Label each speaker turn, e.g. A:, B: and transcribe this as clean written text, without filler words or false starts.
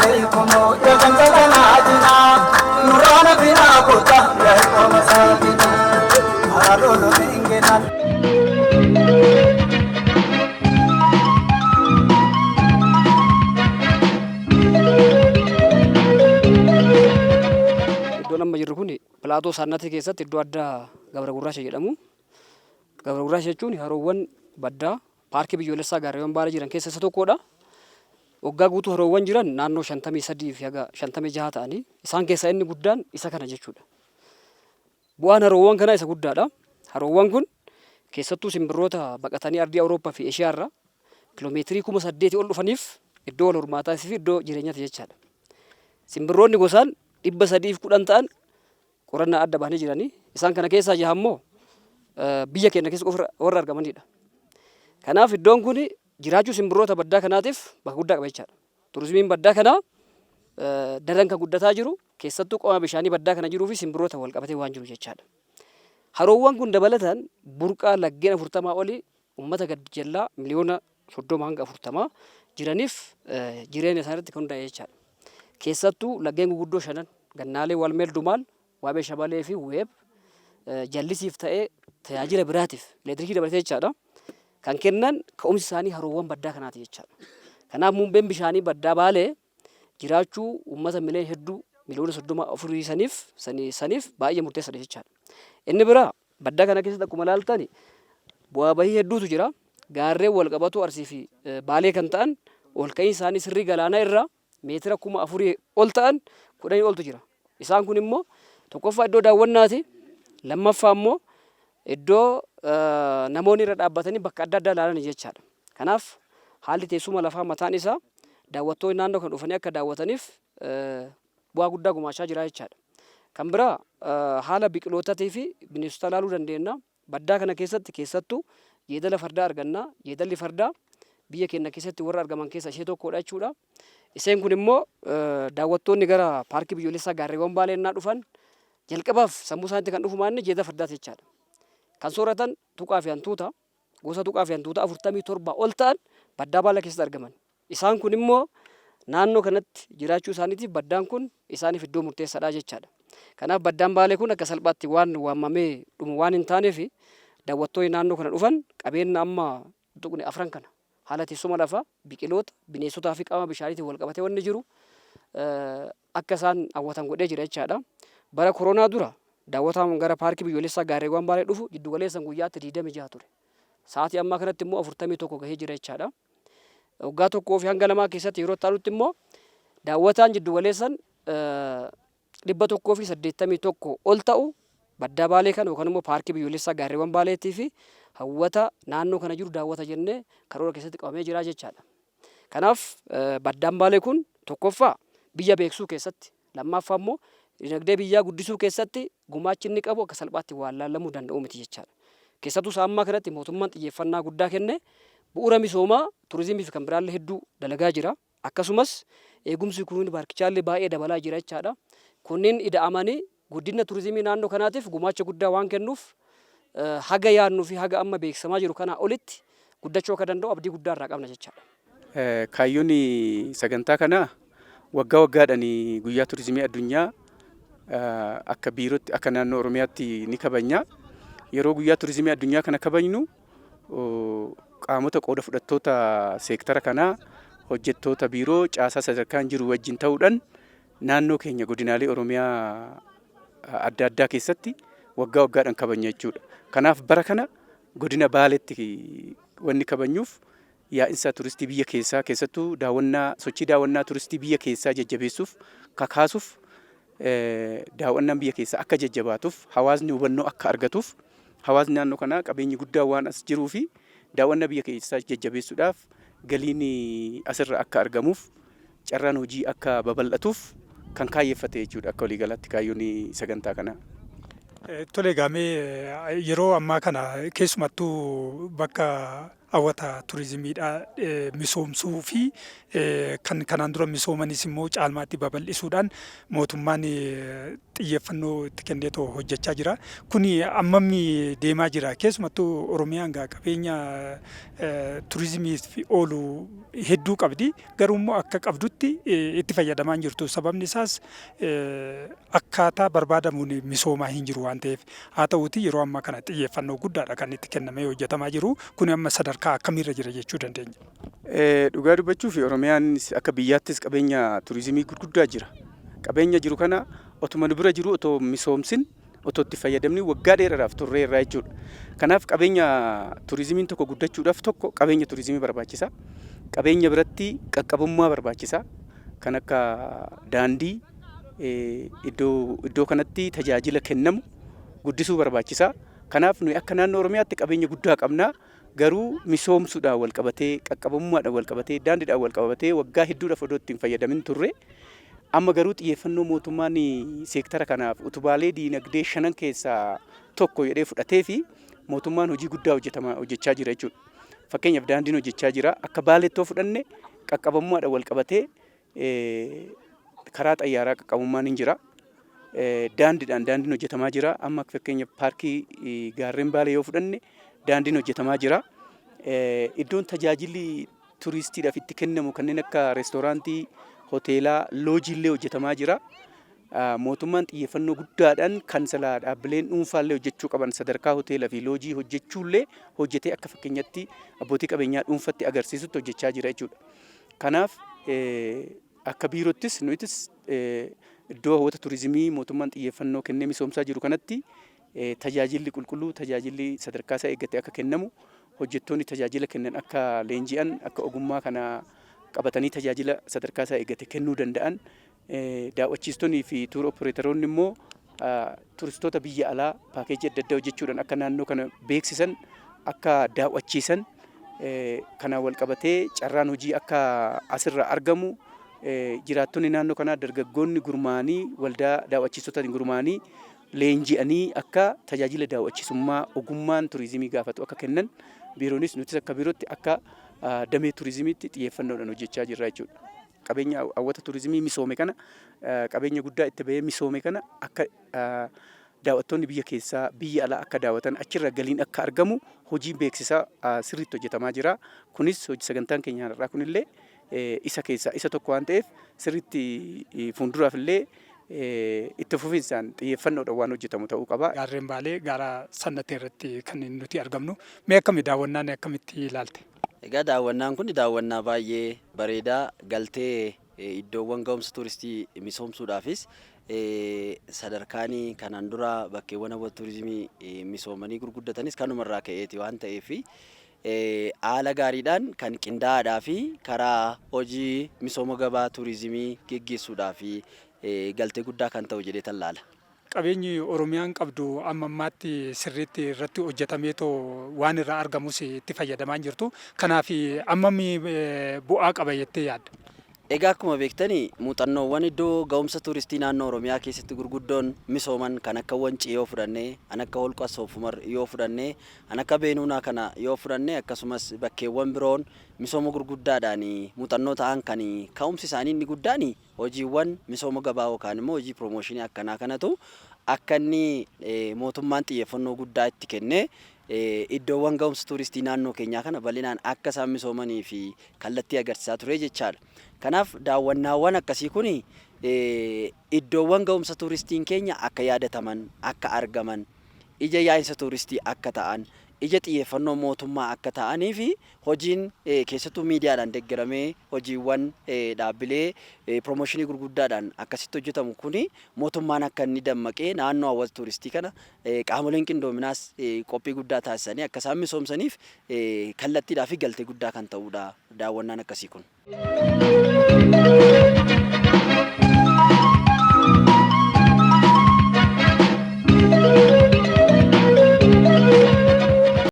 A: عليكم يا جنتنا عدنا نورانا بنا كوتا يا مساكنا هارون بيننا.
B: Iddoon amma jirru kun plaatoo Saannatii keessatti iddoo addaa Gabra Gurraacha jedhamu. Gabra Gurraacha jechuun haroowwan baddaa paarkii biyyoolessaa gaarreewwan Baalee jiran keessa isa tokkodha. Waggaa guutuu haroowwan jiran naannoo 53 fi haga 56 ta'anii isaan keessaa inni guddaan isa kana jechuudha. Bu'aan haroowwan kanaa isa guddaadha. Haroowwan kun keessattuu simbirroota baqatanii ardii Awurooppaa fi Eeshiyaa irraa kiloomeetirii 8,000 ol dhufaniif iddoo wal hormaataa fi iddoo jireenyaati jechaadha. Simbirroonni gosaan 310 ta'an qorannaa adda bahanii jiranii. Isaan kana keessaa jaha immoo biyya keenya keessa qofa warra argamanidha. Kanaaf iddoon kun jiraachuu simbirroota baddaa kanaatiif bakka guddaa qaba jechaadha. Turizimiin baddaa kanaa daran kan guddataa jiru keessattuu qaama bishaanii baddaa kana jiruu fi simbirroota wal qabatee waan jiru jechaadha. Haroowwan kun dabalataan burqaa laggeen 40 olii uummata gad jallaa miliyoona 30 hanga 40 jiraniif jireenya isaaniirratti kan hundaa'e jechaadha. Keessattuu laggeen guguddoo shanan Gannaalee, Walmeel, Dumaal, Waabee Shabalee fi Weeb jallisiif ta'ee tajaajila biraatiif elektiriikii dabalatee jechaadha. Kan kennan ka'umsi isaanii haroowwan baddaa kanaati jechaadha. Kanaaf muummeen bishaanii baddaa Baalee jiraachuu uummata miliyoona hedduu miliyoona 30 afurii saniif baay'ee murteessaadha jechaadha. Inni biraa baddaa kana keessatti akkuma ilaaltan bu'aa bahii hedduutu jira. Gaarreen wal qabatoo Arsii fi Baalee kan ta'an ol ka'iinsa isaanii sirrii galaanaa irraa meetira 4,000 ol ta'an 10 oltu jira. Isaan kun immoo tokkoffaa iddoo daawwannaati. Lammaffaa immoo iddoo namoonni irra dhaabbatanii bakka adda addaa ilaalan jechaadha. Kanaaf haalli teessuma lafaa mataan isaa daawwattoonni naannoo kan dhufanii akka daawwataniif bu'aa guddaa gumaachaa jira jechaadha. Kan biraa haala biqilootaatii fi bineensota ilaaluu dandeenya. Baddaa kana keessatti keessattuu jeedala fardaa arganna. Jeedalli fardaa biyya keenya keessatti warra argaman keessaa ishee tokkodha jechuudha. Isheen kun immoo daawwattoonni gara paarkii biyyoolessaa gaarreewwan Baalee innaa dhufan jalqabaaf sammuu isaaniitti kan dhufu maanni jeedala fardaati jechaadha. Kan sooratan tuqaa fi hantuuta, gosa tuqaa fi hantuuta 47 ol ta'an baddaa Baalee keessatti argaman. Isaan kun immoo naannoo kanatti jiraachuu isaaniitiif baddaan kun isaaniif iddoo murteessaadha jechaadha. Kanaaf baddaan Baalee kun akka salphaatti waan waamamee dhumu waan hin taaneef daawwattoonni naannoo kana dhufan qabeenya amma tuqne afran kana haala teessuma lafaa, biqiloota, bineensotaa fi qaama bishaaniitiin wal qabatee wanni jiru akka isaan hawwatan godhee jira jechaadha. Bara koronaa dura daawwataan gara paarkii biyyoolessaa gaarreewwan Baalee dhufu jiddu galeessan guyyaatti 26 ture. Sa'aatii ammaa kanatti immoo 41 gahee jira jechaadha. Waggaa tokkoo fi hanga lamaa keessatti yeroo itti immoo daawwataan jiddu galeessan 181 ol ta'u baddaa Baalee kana yookaan immoo paarkii biyyoolessaa gaarreewwan Baaleetii fi hawwata naannoo kana jiru daawwata jennee karoora keessatti qabamee jira jechaadha. Kanaaf baddaan Baalee kun tokkoffaa biyya beeksisuu keessatti, lammaffaa immoo dinagdee biyyaa guddisuu keessatti gumaachi inni qabu akka salphaatti waan laallamuu danda'u miti jechaadha. Keessattuu isaa ammaa kanatti mootummaan xiyyeeffannaa guddaa kenne bu'uura misoomaa turizimii fi kan biraallee hedduu dalagaa jira. Akkasumas eegumsi kunuunsi paarkichaallee baay'ee dabalaa jira jechaadha. Kunneen ida'amanii guddina turizimii naannoo kanaatiif gumaacha guddaa waan kennuuf haga yaadnuu fi haga amma beeksifamaa jiru kanaa olitti guddachuu akka danda'u abdii guddaa irraa qabna jechaadha.
C: Kaayyoon sagantaa kanaa waggaa waggaadhaan guyyaa turizimii addunyaa akka biirootti akka naannoo Oromiyaatti ni kabajna. Yeroo guyyaa turizimii addunyaa kana kabajnu qaamota qooda fudhattoota seektara kanaa, hojjettoota biiroo caasaa sadarkaan jiru wajjin ta'uudhaan naannoo keenya godinaalee Oromiyaa adda addaa keessatti waggaa waggaadhaan kabajna jechuudha. Kanaaf bara kana godina Baaleetti wanni kabajnuuf yaa'insa turistii biyya keessaa, keessattuu daawwannaa sochii daawwannaa turistii biyya keessaa jajjabeessuuf, kakaasuuf, daawwannaan biyya keessaa akka jajjabaatuuf, hawaasni hubannoo akka argatuuf, hawaasni naannoo kanaa qabeenyi guddaa waan as jiruu fi daawwannaa biyya keessaa jajjabeessuudhaaf, galiin asirra akka argamuuf, carraan hojii akka babal'atuuf kan kaayyeffate jechuudha akka waliigalaatti kaayyoon sagantaa kanaa.
D: Tole, egaa mee yeroo ammaa kana keessumattuu bakka Hawwata turizimiidha misoomsuu fi kan kanaan dura misoomanis immoo caalmaatti babal'isuudhaan mootummaan xiyyeeffannoo itti kenneetoo hojjechaa jira. Kuni ammammi deemaa jira? Keessumattuu Oromiyaan gaa qabeenya turizimiif oolu hedduu qabdi. Garuu immoo akka qabdutti itti fayyadamaa hin jirtu. Sababni isaas akkaataa barbaadamuun misoomaa hin jiru waan ta'eef. Haa ta'uutii yeroo ammaa kana xiyyeeffannoo guddaadha kan itti kennamee hojjetamaa jiru. Kuni amma sadarkaa akkamiirra jira jechuu dandeenya?
C: Dhugaa dubbachuuf, Oromiyaan akka biyyaattis qabeenya turizimii gurguddaa jira. Qabeenya jiru kana otuma nu bira jiru otoo misoomsin, otoo itti fayyadamni waggaa dheeraadhaaf turree irraa jechuudha. Kanaaf qabeenya turizimiin tokko guddachuudhaaf tokko qabeenya turizimii barbaachisa. Qabeenya biratti qaqqabummaa barbaachisa. Kan akka daandii, iddoo kanatti tajaajila kennamu guddisuu barbaachisa. Kanaaf nuyi akka naannoo Oromiyaatti qabeenya guddaa qabna. Garuu misoomsuudhaan wal qabatee, qaqqabummaadhaan wal qabatee, daandiidhaan wal qabatee waggaa hedduudhaaf odoo ittiin fayyadamin turre. Amma garuu xiyyeeffannoo mootummaan seektara kanaaf utubaalee diinagdee shanan keessaa tokko jedhee fudhatee fi mootummaan hojii guddaa hojjechaa jira jechuudha. Fakkeenyaaf, daandiin hojjechaa jira. Akka Baaleettoo fudhanne, qaqqabummaadhaan wal qabatee karaa xayyaaraa qaqqabummaan hin jira. Daandiidhaan daandiin hojjetamaa jira. Amma fakkeenyaaf paarkii gaarreen Baalee yoo fudhanne, daandiin hojjetamaa jira. Iddoon tajaajilli turistiidhaaf itti kennamu kanneen akka reestooraantii, hoteelaa, loojiillee hojjetamaa jira. Mootummaan xiyyeeffannoo guddaadhaan kan silaa dhaabbileen dhuunfaallee hojjechuu qaban sadarkaa hoteelaa fi loojii hojjechuullee hojjetee akka fakkeenyatti abbootii qabeenyaa dhuunfatti agarsiisutti hojjechaa jira jechuudha. Kanaaf akka biirottis nutis iddoo hawwata turizimii mootummaan xiyyeeffannoo kennee misoomsaa jiru kanatti tajaajilli qulqulluu, tajaajilli sadarkaa isaa eeggate akka kennamu, hojjettoonni tajaajila kennan akka leenji'an, akka ogummaa kana qabatanii tajaajila sadarkaa isaa eeggate kennuu danda'an, daawwachiistonnii fi tour operatoroonni immoo turistoota biyya alaa paakeejii adda addaa hojjechuudhaan akka naannoo kana beeksisan, akka daawwachiisan, kanaan wal qabatee carraan hojii akka asirraa argamu, jiraattonni naannoo kanaa dargaggoonni gurmaa'anii waldaa daawwachiistotaatiin gurmaa'anii leenji'anii akka tajaajila daawwachiisummaa ogummaan turizimii gaafatu akka kennan, biiroonis nutis akka biirootti akka damee turizimiitti xiyyeeffannoodhaan hojjechaa jirra jechuudha. Qabeenya hawwata turizimii misoome kana, qabeenya guddaa itti bahee misoome kana akka daawwattoonni biyya keessaa, biyya alaa akka daawwatan, achirra galiin akka argamu hojiin beeksisaa sirriitti hojjetamaa jira. Kunis hojii sagantaan keenya har'aa kunillee isa keessaa isa tokko waan ta'eef, sirriitti fuulduraaf illee itti fufinsaan xiyyeeffannoodhaan waan hojjetamu ta'uu qaba.
D: Gaarreen Baalee gaara Sannatee irratti kan nuti argamnu. Mee akkami daawwannaan, akkamitti ilaalte?
E: Egaa daawwannaan kun daawwannaa baay'ee bareedaa, galtee iddoowwan ga'umsa tuuristii misoomsuudhaafis sadarkaan kanaan dura bakkeewwan hawwata tuurizimii misoomanii gurguddatanis kanumarraa ka'eeti waan ta'eef, haala gaariidhaan kan qindaa'aadhaa fi karaa hojii misooma gabaa tuurizimii geggeessuudhaaf galtee guddaa kan ta'u jedhee tallaala.
D: Qabeenyi Oromiyaan qabdu amma ammaatti sirriitti irratti hojjetameetoo waan irraa argamus itti fayyadamaa hin jirtu. Kanaaf ammami bu'aa qaba jettee yaadda?
E: Egaa akkuma beektani, muuxannoowwan iddoo ga'umsa tuuristii naannoo Oromiyaa keessatti gurguddoon misooman kan akka Wancii yoo fudhanne, kan akka Holqa Soofumar yoo fudhanne, kan akka Beenuunaa kana yoo fudhanne, akkasumas bakkeewwan biroon misooma gurguddaadhaan muuxannoo ta'an kan ka'umsi isaanii inni guddaan hojiiwwan misooma gabaa yookaan immoo hojii piroomooshinii akkanaa kanatu akka inni mootummaan xiyyeeffannoo guddaa itti kennee iddoowwan ga'umsa tuuristii naannoo keenyaa kana bal'inaan akka isaan misoomanii fi kallattii agarsiisaa ture jechaadha. Kanaaf daawwannaawwan akkasii kun iddoowwan ga'umsa tuuristiin keenya akka yaadataman, akka argaman, ija yaa'insa tuuristii akka ta'an, ija xiyyeeffannoo mootummaa akka ta'anii fi hojiin keessattuu miidiyaadhaan deeggaramee hojiiwwan dhaabbilee piroomooshinii gurguddaadhaan akkasitti hojjetamu kuni mootummaan akka inni dammaqee naannoo hawwata tuuristii kana qaamoleen qindoominaas qophii guddaa taasisanii akka isaan misoomsaniif kallattiidhaa fi galtee guddaa kan ta'udha daawwannaan akkasii kun.